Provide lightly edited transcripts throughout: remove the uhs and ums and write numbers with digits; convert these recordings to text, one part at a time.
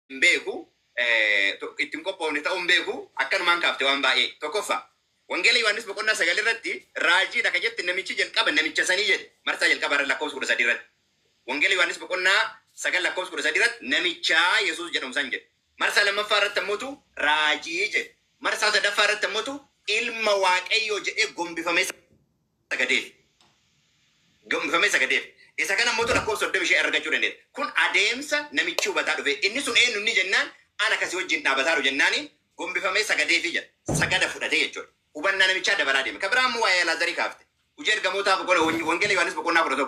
Hin beeku, ittiin qophoofne ta'uu hin beeku, akkanumaan kaafte waan baay'ee. Tokkoffaa, Wangeela Yohaannis boqonnaa 9 irratti raajiidha ka jette namichi jalqaba namicha sanii jedhe, marsaa jalqabaa irra lakkoofsa 13 irratti. Wangeela Yohaannis boqonnaa 9 lakkoofsa 13 irratti namichaa Yesuus jedhamu san jedhe. Marsaa lammaffaa irratti ammoo raajii jedhe. Marsaa sadaffaa irratti ammoo ilma Waaqayyoo jedhee gombifamee sagadeef. Gombifamee sagadeef. Isa kana ammoo lakkoofsa 35 argachuu dandeessa. Kun adeemsa namichi hubataa dhufe. Inni sun eenyu inni jennaan, ana kasii wajjin dhaabataaru jennaani gombifamee sagadeefi jedha. Sagada fudhatee jechuudha. Hubannaa namichaa dabalaa deeme. Ka biraa ammoo waa'ee Alaazarii kaafte. Hojii ergamootaa boqonnaa, Wangeela Yohaannis boqonnaa 11.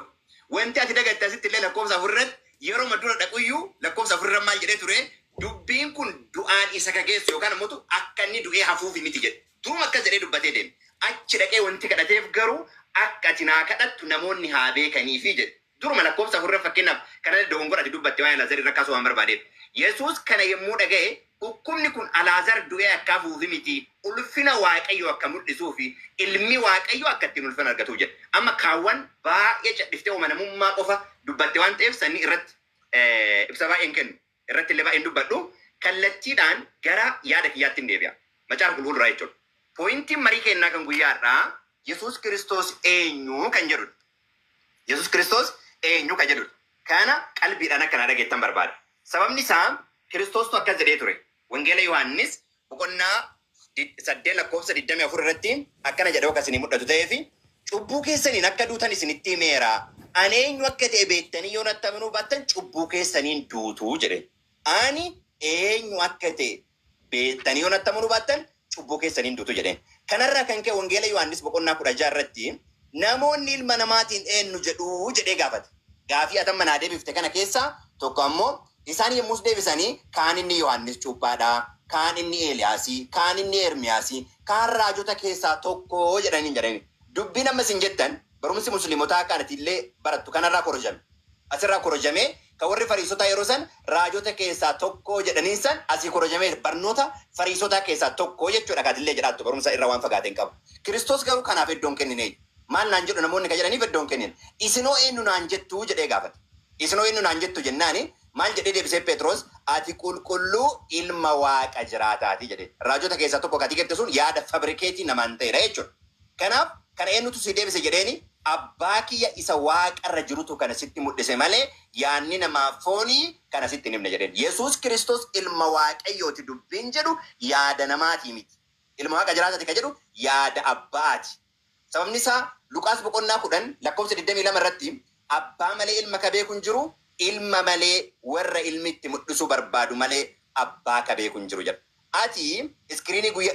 Wanti ati dagatte asitti illee lakkoofsa 4 irratti yeroo dura dhaquyyuu lakkoofsa 4 irra maal jedhee ture? Dubbiin kun du'aan isa kageessu yookaan ammoo akka inni du'ee hafuufi miti jedhe. Duruma akkas jedhee dubbatee deeme. Achi dhaqee wanti kadhateef garuu akka ati naa kadhattu namoonni haa beekaniifi jedhe. Duruma lakkoofsa 4 irra, fakkeenyaaf, kana dogongora ati dubbatte waa'ee Alaazarii irra kaasuu waan barbaadeef. Yesuus kana yommuu dhaga'e, dhukkubni kun Alaazar du'ee akka hafuufi miti, ulfina Waaqayyoo akka mul'isuu fi ilmi Waaqayyoo akka ittiin ulfina argatuuf jedhe. Amma kaawwan baay'ee cadhiftee amanamummaa qofa dubbatte waan ta'eef sanni irratti ibsa baay'een kennu. Irratti illee baay'een dubbadhu. Kallattiidhaan gara yaada kiyyaatti hin deebi'a. Macaafa qulqulluu jechuudha. Pointiin marii kennaa kan guyyaa har'aa Yesuus Kiristoos eenyu kan jedhudha. Yesuus Kiristoos eenyu kan jedhudha. Kana qalbiidhaan akka na dhageettan barbaada. Sababni isaa Kiristoostu akkas jedhee ture. Wangeela Yohaannis boqonnaa 8 lakkoofsa 24 irratti akkana jedhee akka isinii mul'atu ta'eefi, "Cubbuu keessaniin akka duutan isinitti himeera. Ani eenyu akka ta'e beektanii yoo natti amanuu baattan cubbuu keessaniin duutuu" jedhe. Ani eenyu akka ta'e beektanii yoo natti amanuu baattan cubbuu keessaniin duutu jedheen. Kanarraa kan ka'e Wangeela Yohaannis boqonnaa 16 irratti namoonni ilma namaatiin eenyu jedhuu jedhee gaafate. Gaafii atan manaa deebifte kana keessaa tokko ammoo isaan yommus deebisanii, kaan inni Yohaannis cuuphaadha, kaan inni Eeliyaasii, kaan inni Ermiyaasii, kaan raajota keessaa tokko jedhanii jedhanii. Dubbiin amma isin jettan barumsi musliimotaa kanati illee barattu kanarraa korojame. Asirraa korojamee kan warri fariisotaa yeroo san raajota keessaa tokko jedhaniin san asii korojamee barnoota fariisotaa keessaa tokko jechuudha kaatillee jedhaattu barumsa irraa waan fagaateen qabu. Kiristoos garuu kanaaf iddoon kennine. Maal naan jedhu namoonni kan jedhaniif iddoon kennine. Isinoo eenyu naan jettuu jedhee gaafate. Isinoo eenyu naan jettu jennaani maal jedhee deebisee Phexros? "Ati qulqulluu ilma Waaqa jiraataati" jedhee. Raajota keessaa tokko kati jette sun yaada fabricate namaan ta'edha jechuudha. Kanaaf kana eenyutu si deebise jedheeni, abbaa kiyya isa waaqarra jirutu kana sitti mul'ise malee yaanni namaa foonii kana sitti hin himne jedheen. Yesuus Kiristoos ilma Waaqayyooti dubbiin jedhu yaada namaatii miti. Ilma Waaqa jiraataati ka jedhu yaada abbaati. Sababni isaa Luqaas boqonnaa 10 lakkoofsa 22 irratti abbaa malee ilma ka beeku hin jiru, ilma malee warra ilmi itti mul'isuu barbaadu malee abbaa ka beeku hin jiru jedha. Ati screenii guyya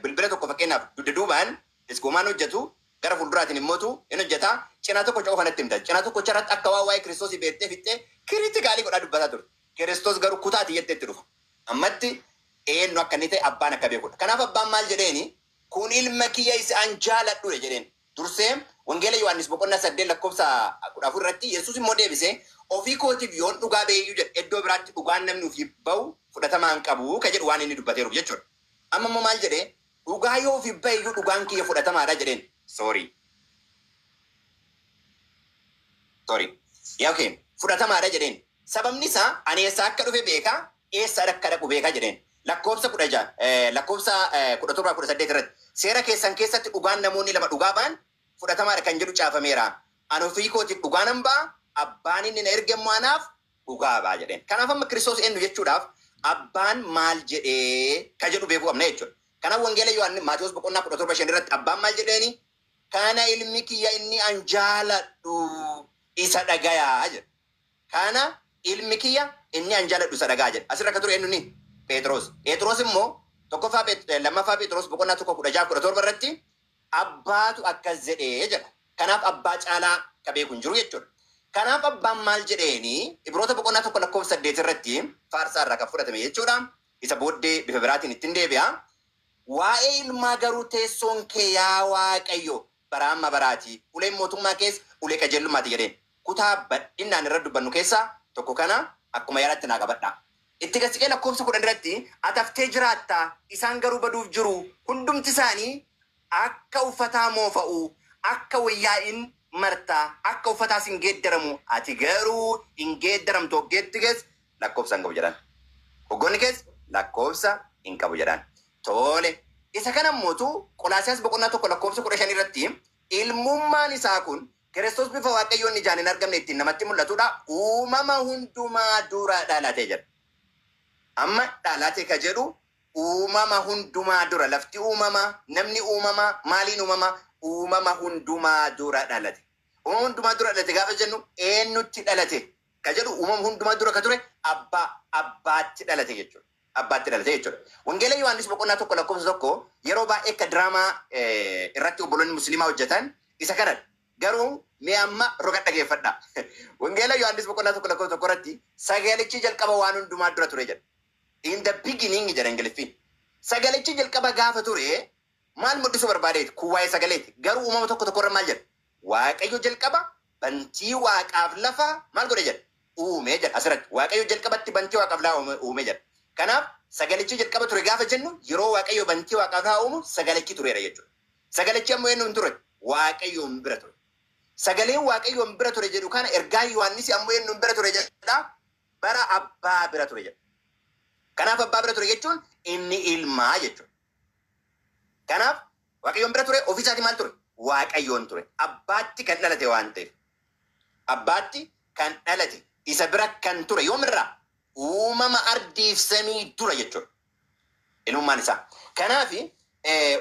bilbila tokko fakkeenyaaf dugda duubaan iskoomaan hojjetu, gara fuulduraatiin immootu hin hojjeta, cinaa tokko qofa natti himta. Cinaa tokkocha irratti akka waan waa'ee Kiristoosii beektee fixxee critical godhaa dubbataa turte. Kiristoos garuu kutaa ati jetteetti dhufa. Ammatti eenyu akka inni ta'e abbaan akka beekudha. Kanaaf abbaan maal jedheeni? "Kun ilma kiyya isa an jaaladhudha" jedheen. Dursee Wangeela Yohaannis boqonnaa 8 lakkoofsa 14 irratti Yesuus immoo deebisee, "Ofii kootiif yoon dhugaa ba'eeyyuu" jedhe. Iddoo biraatti dhugaan namni ofii bahu fudhatamaa hin qabu ka jedhu waan inni dubbateeruuf jechuudha. Amma immoo maal jedhee? Dhugaa yoo ofii ba'eeyyuu dhugaan kiyya fudhatamaadha jedheen. Sorry. Sorry. Yaa, okay. Fudhatamaadha jedheen. Sababni isaa ani eessaa akka dhufe beekaa, eessa akka dhaqu beekaa jedheen. Lakkoofsa 16, lakkoofsa 17, 18 irratti seera keessan keessatti dhugaan namoonni lama dhugaa ba'an fudhatamaadha kan jedhu caafameera. Ani ofii kootiif dhugaa nan ba'a, abbaan inni na erge immoo anaaf dhugaa ba'a jedheen. Kanaaf amma Kiristoos eenyu jechuudhaaf abbaan maal jedhee ka jedhu beekuu qabna jechuudha. Kanaaf Wangeela Yohaannis Maatiyus boqonnaa 17 5 irratti abbaan maal jedheeni? "Kana ilmi kiyya inni an jaaladhu, isa dhagayaa" jedhe. Kana ilmi kiyya inni an jaaladhu, isa dhagaa jedhe. Asirra akka ture eenyu inni? Phexros. Phexros immoo tokkoffaa, lammaffaa Phexros boqonnaa 1 16 17 irratti abbaatu akkas jedhee jedha. Kanaaf abbaa caalaa ka beeku hin jiru jechuudha. Kanaaf abbaan maal jedheeni? Ibroota boqonnaa 1 lakkoofsa 8 irratti faarsaa irraa kan fudhatame jechuudha. Isa booddee bifa biraatiin ittiin deebi'a. Waa'ee ilmaa garuu, teessoon kee yaa Waaqayyo bara amma baraati. Uleen mootummaa kees ulee qajeelummaati jedheen. Kutaa bal'inaan irra dubbannu keessaa tokko kana akkuma yaadatti naa qabadha. Itti gasiqee lakkoofsa 10 irratti, ataftee jiraatta, isaan garuu baduuf jiru, hundumti isaanii akka uffataa moofa'u, akka wayyaa in marta, akka uffataas hin geeddaramu, ati garuu hin geeddaramtu, hoggeetti keessa lakkoofsa hin qabu jedhan. Waggoonni kees lakkoofsa hin qabu jedhaan. Tole. Isa kana mootu Qolaasiyaas boqonnaa 1 lakkoofsa 15 irratti ilmummaan isaa kun Kiristoos bifa Waaqayyoon ijaan hin argamne ittiin namatti mul'atudha. Uumama hundumaa dura dhalate jedha. Amma dhalate ka jedhu uumama hundumaa dura, lafti uumama, namni uumama, maaliin uumama? Uumama hundumaa dura dhalate. Uumama hundumaa dura dhalate gaafa jennu eenyutti dhalate ka jedhu, uumama hundumaa dura ka ture abbaa, abbaatti dhalate jechuudha. Abbaatti dhalate jechuudha. Wangeela Yohaannis boqonnaa 1 lakkoofsa 1 yeroo baay'ee akka diraamaa irratti obboloonni musliimaa hojjetan isa kanadha. Garuu mee amma roga dhageeffadha. Wangeela Yohaannis boqonnaa 1 lakkoofsa 1 irratti sagalichi jalqaba waan hundumaa dura ture jedha. "In the beginning" jedha Ingiliffiin. Sagalichi jalqaba gaafa ture maal mul'isuu barbaadeeti? Kun waa'ee sagaleeti. Garuu uumama 1 1 irra maal jedha? Waaqayyo jalqaba bantii waaqaaf lafa maal godhe jedha? Uume jedha asirratti. Waaqayyo jalqabatti bantii waaqaaf lafa uume jedha. Kanaaf sagalichi jalqaba ture gaafa jennu, yeroo Waaqayyo bantii waaqaaf lafa uumu sagalichi tureera jechuudha. Sagalichi ammoo eenyuun ture? Waaqayyoon bira ture. Sagaleen Waaqayyoon bira ture jedhu kana ergaa Yohaannis ammoo eenyuun bira ture jedha? Bara abbaa bira ture jedha. Kanaaf abbaa bira ture jechuun inni ilmaa jechuudha. Kanaaf Waaqayyoon bira ture, ofiisaati maal ture? Waaqayyoon ture. Abbaatti kan dhalate waan ta'eef. Abbaatti kan dhalate, isa bira kan ture yoomirraa? Uumama ardiif samii dura jechuudha. Ilmummaan isaa. Kanaaf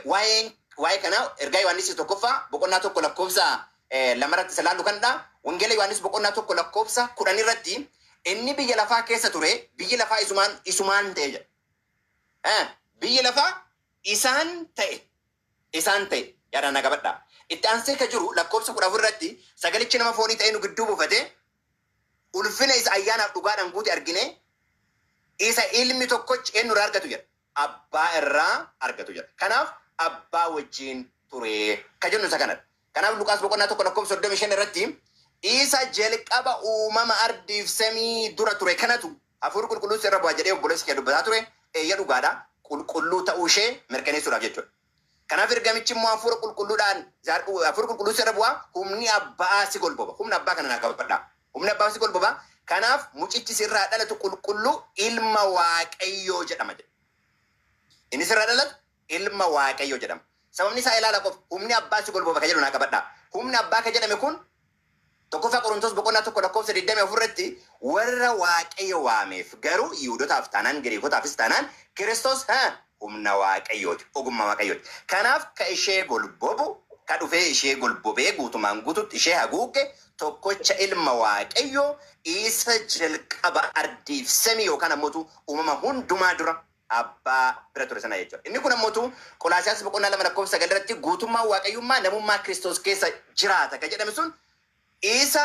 waa'ee kanaa ergaa Yohaannis tokkoffaa boqonnaa 1 lakkoofsa 2rratti isa laallu kanadha. Wangeela Yohaannis boqonnaa 1 lakkoofsa 10 irratti inni biyya lafaa keessa ture, biyyi lafaa isumaan ta'e jedha. Biyyi lafaa isaan ta'e. Isaan ta'e. Yaadaan na qabadhaa. Itti aansee ka jiru lakkoofsa 14 irratti sagalichi nama foonii ta'ee nu gidduu buufate, ulfina isa ayyaanaaf dhugaadhaan guute argine, isa ilmi tokkochi eenyu irraa argatu jedha? Abbaa irraa argatu jedha. Kanaaf abbaa wajjin ture ka jennu isa kanadha. Kanaaf Luqaas boqonnaa 1 lakkoofsa 35 irratti isa jalqaba uumama ardiif samii dura ture kanatu hafuurri qulqulluun irra bu'aa jedhee obboleessi kee dubbataa ture. Eeyya, dhugaadha. Qulqulluu ta'uu ishee mirkaneessuudhaaf jechuudha. Kanaaf ergamichi immoo hafuura qulqulluudhaan, hafuurri qulqulluun irra bu'aa, humni abbaa si golboba. Humna abbaa kana naa qabadhaa. Humni abbaa si golboba. Kanaaf mucichi sirraa dhalatu qulqulluu ilma Waaqayyoo jedhama jedha. Inni sirraa dhalatu ilma Waaqayyoo jedhama. Sababni isaa ilaala qofa, humni abbaa si golboba ka jedhu naa qabadhaa. Humni abbaa ka jedhame kun tokkoffaa Qorontos boqonnaa 1 lakkoofsa 24 irratti warra Waaqayyo waameef garuu, Yihudotaaf taanaan Giriikotaafis taanaan, Kiristoos humna Waaqayyooti, ogummaa Waaqayyooti. Kanaaf ka ishee golbobu, ka dhufee ishee golbobee guutumaan guututti ishee haguuge, tokkocha ilma Waaqayyoo isa jalqaba ardiif samii yookaan ammootu uumama hundumaa dura abbaa bira ture sana jechuudha. Inni kun ammootu Qolaasiyaas boqonnaa 2 lakkoofsa 9 irratti guutummaa Waaqayyummaa namummaa Kiristoos keessa jiraata ka jedhame sun, isa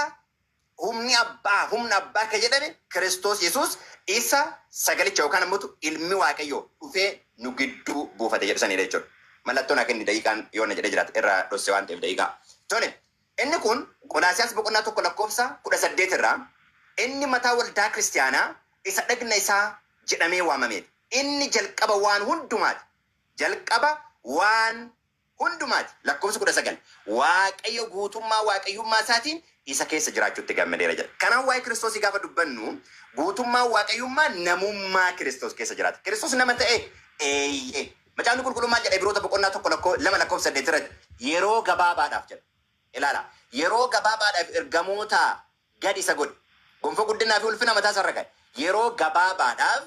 humni abbaa, humna abbaa ka jedhame Kiristoos Yesuus isa sagalicha yookaan ammootu ilmi Waaqayyoo dhufee nu gidduu buufate jedhu sanidha jechuudha. Mallattoon akka inni daqiiqaan yoo na jedhee jiraate irraa dhosse waan ta'eef daqiiqaa. Tole, inni kun Qolaasiyaas boqonnaa 1 lakkoofsa 18 irraa inni mataa waldaa kiristiyaanaa isa dhagna isaa jedhamee waamameedha. Inni jalqaba waan hundumaati. Jalqaba waan hundumaati. Lakkoofsa 19. Waaqayyo guutummaa waaqayyummaa isaatiin isa keessa jiraachuutti gammadeera jedha. Kanaaf waa'ee Kiristoosii gaafa dubbannu guutummaa waaqayyummaa namummaa Kiristoos keessa jiraata. Kiristoos nama ta'e? Eeyyee. Macaafni qulqullummaa jedha Ibroota boqonnaa 1 2 lakkoofsa 8 irratti yeroo gabaabaadhaaf jedha. Ilaala. Yeroo gabaabaadhaaf ergamoota gad isa godhe. Gonfoo guddinaa fi ulfina mataa isaarra kaa'e. Yeroo gabaabaadhaaf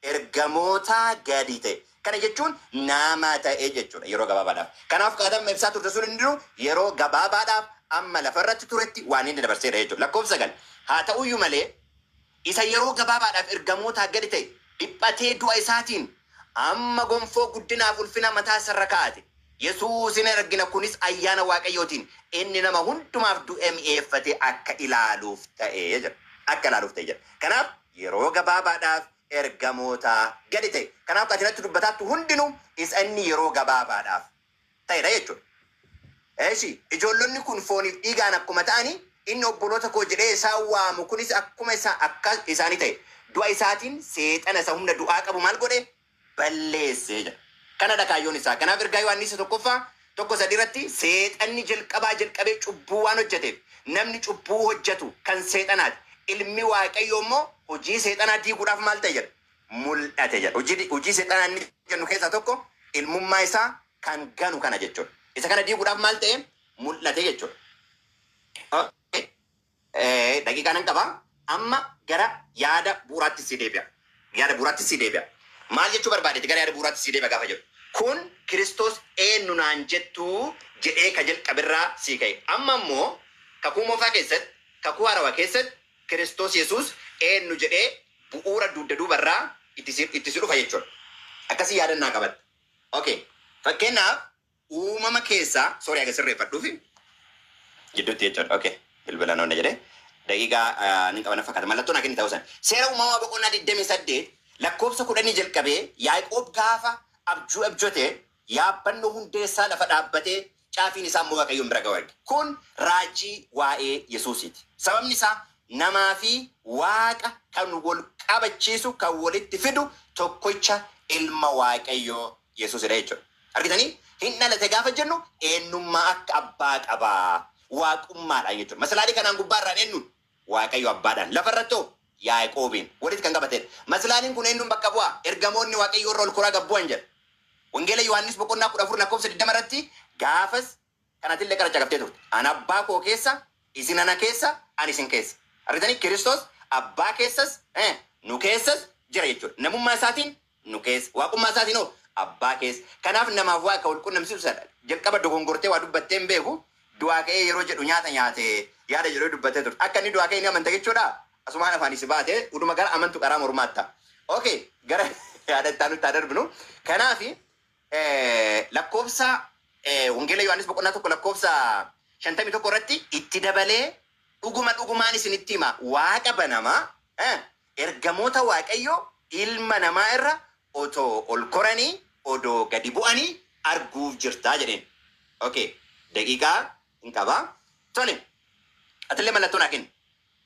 ergamoota gadi ta'e. Kana jechuun nama ta'e jechuudha yeroo gabaabaadhaaf. Kanaaf qaadama ibsaa turte sun hundinuu yeroo gabaabaadhaaf amma lafarratti turetti waan inni dabarseedha jechuudha. Lakkoofsa 9. Haa ta'uyyuu malee isa yeroo gabaabaadhaaf ergamootaa gadi ta'e dhiphatee du'a isaatiin amma gonfoo guddinaaf ulfina mataa isarra kaa'ate. Yesuusin argina, kunis ayyaana Waaqayyootiin inni nama hundumaaf du'e mi'eeffatee akka ilaaluuf ta'e jedha. Akka ilaaluuf ta'e jedha. Kanaaf yeroo gabaabaadhaaf ergamoota gadi ta'e. Kanaaf ati natti dubbataattu hundinuu isa inni yeroo gabaabaadhaaf ta'edha jechuudha. Eeshi, ijoollonni kun fooniif dhiigaan akkuma ta'ani, inni obboloota koo jedhee isaan waamu kunis akkuma isa akka isaanii ta'e. Du'a isaatiin seexana isa humna du'aa qabu maal godhe? Balleessee jedha. Kanadha kaayyoon isaa. Kanaaf ergaa Yohaannis tokkoffaa 1:3 irratti seexanni jalqabaa jalqabee cubbuu waan hojjeteef, namni cubbuu hojjetu kan seexanaati. Ilmi Waaqayyoo immoo hojii seexanaa diiguudhaaf maal ta'e jedha? Mul'ate jedha. Hojii seexanaa inni jennu keessaa tokko ilmummaa isaa kan ganu kana jechuudha. Isa kana diiguudhaaf maal ta'e? Mul'ate jechuudha. Okay. Daqiiqaa nan qaba. Amma gara yaada bu'uuraatti si deebi'a. Yaada bu'uuraatti si deebi'a. Maal jechuu barbaadeeti gara yaada bu'uuraatti si deebi'a gaafa jedhu? Kun Kiristoos eenyu naan jettuu jedhee ka jalqabirraa sii ka'e. Amma immoo Kakuu Moofaa keessatti, Kakuu Haarawaa keessatti Kiristoos Yesuus eenyu jedhee bu'uura dugda duubarraa itti si dhufa jechuudha. Akkasii yaadannaa qabatta. Okay. Fakkeenyaaf, uumama keessaa, sorry, aga sirreeffadhuufi gidduutti jechuudha. Okay. Bilbila noonna jedhee. Daqiiqaa ni qabana fakkaata. Mallattoo naa kenni ta'uu sana. Seera Uumamaa boqonnaa 28 lakkoofsa 10 jalqabee, Yaaqoob gaafa abjuu abjote yaabbannoo hundeessaa lafa dhaabbatee caafiin isaa immoo Waaqayyoon bira ga'u arge. Kun raajii waa'ee Yesuusiiti. Sababni isaa namaa fi Waaqa kan wal qabachiisu, kan walitti fidu tokkicha ilma Waaqayyoo Yesuusidha jechuudha. Argitanii, hin dhalate gaafa jennu eenyummaa akka abbaa qabaa. Waaqummaadhaan jechuudha. Masalaalii kanaan gubbaarraan eenyuun? Waaqayyo abbaadhaan. Lafarrattoo Yaaqoobiin walitti kan qabatedha. Maslaaliin kun eenyuun bakka bu'aa? Ergamoonni Waaqayyoo irra ol koraa gad bu'an jedha. Wangeela Yohaannis boqonnaa 14 lakkoofsa 20 irratti gaafas kanatillee qara caqaftee turte. Ana abbaa koo keessa, isin ana keessa, ani isin keessa. Argitanii, Kiristoos abbaa keessas nu keessas jira jechuudha. Namummaa isaatiin nu keessa. Waaqummaa isaatiin hoo abbaa keessa. Kanaaf namaaf Waaqa wal qunnamsiisu sana jalqaba dogongortee waa dubbattee hin beeku. Du'aa ka'ee yeroo jedhu nyaata nyaate yaada jedhee dubbattee turte. Akka inni du'aa ka'ee ni amanta jechuudha. Asumaan afaan si baate uduma gara amantu karaa mormaatta. Okay, gara yaada itti aanutti haa darbinu. Kanaaf lakkoofsa Wangeela Yohaannis boqonnaa 1 lakkoofsa 51 irratti itti dabalee, "Dhuguma dhugumaan isinitti hima, Waaqa banamaa, ergamoota Waaqayyoo ilma namaa irra otoo ol koranii odoo gadi bu'anii arguuf jirtaa" jedheen. Okay, daqiiqaa hin qabaa. Tole, atillee mallattoo naa kenni.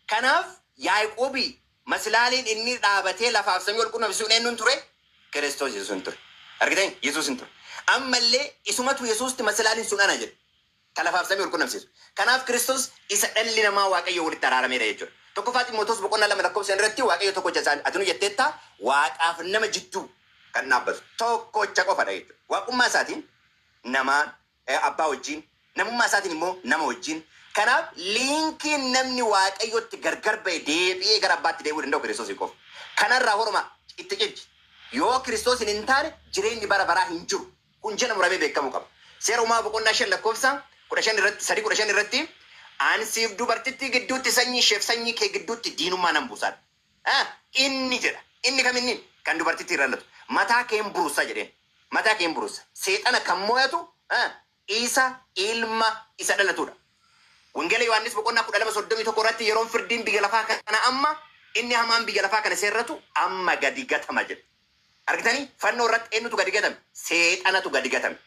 Kanaaf Yaaqoobii maslaaliin inni dhaabatee lafaaf samii wal qunnamsiisuun eenyuun ture? Kiristoos Yesuus ture. Argitanii? Yesuus hin ture. Ammallee isumatu Yesuusti maslaaliin sun ana jedhe. Kan lafaaf samii wal qunnamsiisu. Kanaaf Kiristoos isa dhalli namaa Waaqayyo walitti araarameedha jechuudha. 1ffaa Ximootos boqonnaa 2 lakkoofsa irratti Waaqayyo tokkocha isaan ati nu jetteetta, Waaqaaf nama jidduu kan dhaabbatu tokkocha qofadha jechuudha. Waaqummaa isaatiin namaa abbaa wajjin, namummaa isaatiin immoo nama wajjin. Kanaaf linkiin namni Waaqayyotti gargar ba'e deebi'ee gara abbaatti deebi'uu danda'u Kiristoosii qofa. Kanarraa horoma itti cimci. Yoo Kiristoosiin hin taane jireenyi bara baraa hin jiru. Kun jala muramee beekamuu qaba. Seera Uumamaa boqonnaa 5 lakkoofsa 15 irratti, 3:15 irratti, "Ani siif dubartittii gidduutti, sanyii isheef sanyii kee gidduutti diinummaa nan buusaadha." Inni jedha. Inni kam inni? Kan dubartittii irra dhalatu. Mataa keen burusa jedheen. Mataa keen burusa. Seexana kan mo'atu isa ilma isa dhalatudha. Wangeela Yohaannis boqonnaa 12 31 irratti, yeroon firdiin biyya lafaa kana amma, inni hamaan biyya lafaa kana seerratu amma gadi gatama jedhe. Argitanii, fannoo irratti eenyutu gadi gatame? Seexanatu gadi gatame.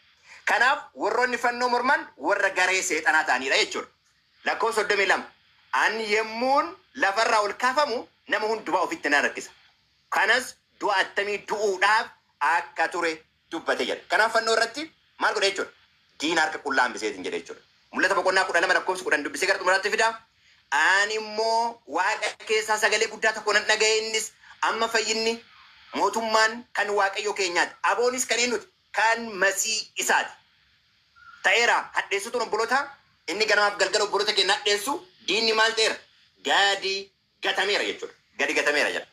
Kanaaf warroonni fannoo morman warra garee seexanaa ta'anidha jechuudha. Lakkoofsa 32. "Ani yemmuun lafarraa ol kaafamu nama hundumaa ofitti nan harkisa." Kanas du'a attamii du'uudhaaf akka ture dubbate jedha. Kanaaf fannoo irratti maal godhe jechuudha? Diina harka qullaa hambiseetiin jedhe jechuudha. Mul'ata boqonnaa 12 lakkoofsa 10 dubbisee gara xumuraatti fida. "Ani immoo Waaqa keessaa sagalee guddaa tokko nan dhaga'e, innis, 'Amma fayyinni, mootummaan kan Waaqayyo keenyaati. Aboonis kan eenyuti? Kan Masii isaati. Ta'eera.'" Hadheessituun obboloota inni ganamaaf galgala obboloota keenya hadheessu diinni maal ta'eera? Gadi gatameera jechuudha. Gadi gatameera jedha.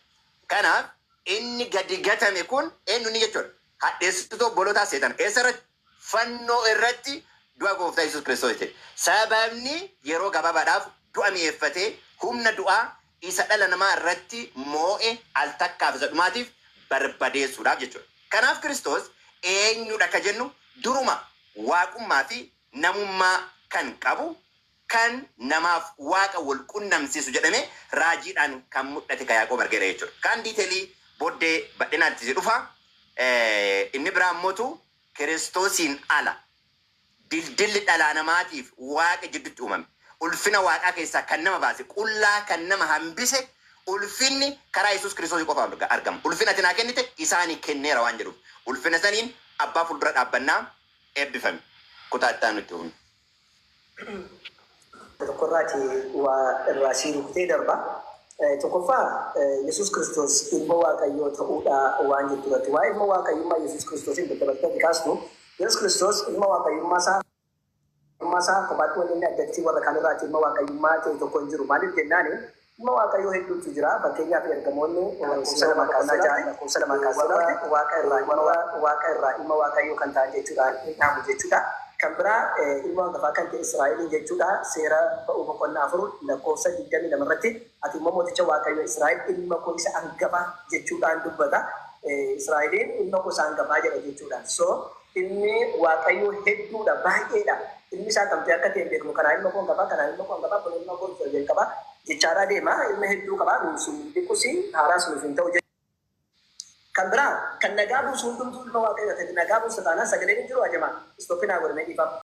Kanaaf inni gadi gatame kun eenyu inni jechuudha? Hadheessituu obbolootaa seexana. Eessa irratti? Fannoo irratti du'a gooftaa Yesuus Kiristoos ta'e. Sababni yeroo gabaabaadhaaf du'a mi'eeffatee humna du'aa isa dhala namaa irratti moo'e al takkaaf isa dhumaatiif barbadeessuudhaaf jechuudha. Kanaaf Kiristoos eenyudha ka jennu, duruma waaqummaa fi namummaa kan qabu, kan namaaf Waaqa wal qunnamsiisu jedhamee raajiidhaan kan mul'ate ka Yaaqoob argeera jechuudha. Kaan detailii booddee bal'inaatti si dhufa. Inni biraa immootu Kiristoosiin ala dildilli dhalaa namaatiif Waaqa jidduutti uumame. Ulfina Waaqaa keessaa kan nama baase, qullaa kan nama hambise, ulfinni karaa Yesuus Kiristoosii qofa argama. "Ulfina ati naa kennite isaanii kenneera" waan jedhuuf. Ulfina saniin abbaa fuuldura dhaabbannaa. Eebbifame. Kutaa itti aanu itti fufna. Tokkorraati waa irraa sii rukutee darba. Tokkoffaa, Yesuus Kiristoos ilma Waaqayyoo ta'uudha waan jettu irratti. Waa'ee ilma Waaqayyummaa Yesuus Kiristoosiin daddabaltee kaastu, Yesuus Kiristoos ilma Waaqayyummaa isaa kophaatti wanni inni addatti warra kaan irraati ilma Waaqayyummaa ta'e tokko hin jiru. Maaliif jennaani, ilma Waaqayyoo hedduutu jira. Fakkeenyaaf, ergamoonni 2:6 lakkoofsa 2 kaasee waaqa irraa ilma Waaqayyoo kan ta'an jechuudha, hin dhaamu jechuudha. Kan biraa, ilma hangafaa kan ta'e Israa'eliin jechuudha. Seera Ba'uu boqonnaa 4 lakkoofsa 22 irratti, "Ati immoo mooticha Waaqayyoo Israa'el ilma koo isa hangafaa" jechuudhaan dubbata. Israa'eliin ilma koo isa hangafaa jedha jechuudha. So ilmi Waaqayyoo hedduudha, baay'eedha. Ilmi isaa kamtee akka ta'e hin beeknu. Kanaa ilma koo hangafaa, kanaa ilma koo hangafaa, kun ilma koo isa jalqabaa jechaadhaa deema. Ilma hedduu qabaa, nuuf sun dhiqus haaraas nuuf hin ta'u. Kan biraa, kan nagaa buusu hundumtuu ilma Waaqayyoo ta'e, nagaa buusu taanaan sagaleen hin jiru ajamaa. Stop naa godhamee dhiifama.